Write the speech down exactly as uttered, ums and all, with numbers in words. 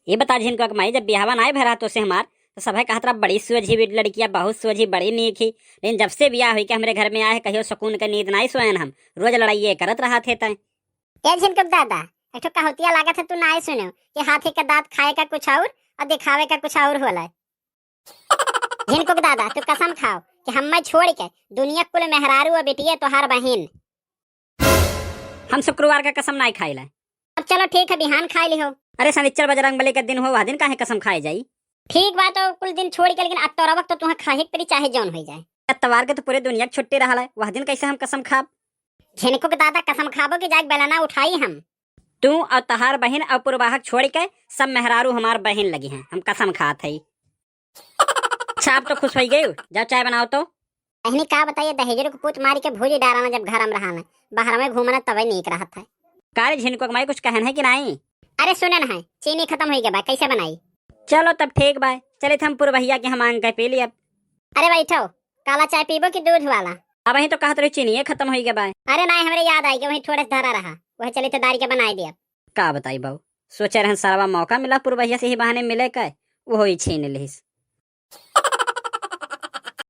ये बता झिनकुआ के माई, जब बियाहवा नाई भय रहा तोसे हमार, तो सभे कहत रहा, "बड़ी सोझी लड़किया, बहुत सोझी, बड़ी नीक ही।" लेकिन जब से बियाह होई के हमरे घर में आए है, कहियो सुकून के नींद नाई सोएन हम, रोज लड़ाइये करत रहत है तय। ए झिनकुक दादा, एक ठो कहाउतिया लागत है तू नाई सुनो कि हाथी का दांत खाए का कुछ और, और दिखावे का कुछ और होला। झिनकुक दादा, तू कसम खाओ कि हम्मे छोड़ के दुनिया कुल मेहरारू और बिटिये तोहार बहिन। हम शुक्रवार का कसम नाई खाइला। अब चलो ठीक है, बिहान खाई लिहो। अरे शनिचर बजरंग बली का दिन हो, वह दिन काहे कसम खाए जाई? ठीक बा, तो कुल दिन छोड़ के, लेकिन अतवार वक्त तो तुहें खाए के पड़ी, चाहे जौन होई जाए। अतवार के तो पूरे दुनिया के छुट्टी रहल है, वह दिन कैसे हम कसम खाब? झिनकुक दादा, कसम खाबो कि जाके बेलना उठाई हम? तू और तहार बहिन और पुरवाहक छोड़ के सब मेहरारू हमार बहिन लगी हैं, हम कसम खात हई। अच्छा, आप तो खुश होई गई, जाओ चाय बनाओ तो। अहनी का बताइए, दहेजरू के पूत मारी के भूजी डारना, जब घर में रहना, बाहर में घूमना तबे नीक रहत है। का रे झिनकुआ के माई, कुछ कहन है कि नाई? अरे सुनन है, चीनी खत्म होई गए बा, कैसे बनाई? चलो तब ठीक बा, चलित हम पुरवहिया के हम आंग के पी लियब। अरे बैठो, काला चाय पीबो कि दूध वाला? अब वही तो कहत रही चीनिये खत्म होई गए बा। अरे नाई, हमरे याद आई गए, वही थोड़े से धरा रहा, वह चलित दारी के बनाई दियब। का बताई बाऊ, सोचे रहन सरवा मौका मिला पुरवहिया से ही बहाने मिले का, वो ही छीन लिहिस।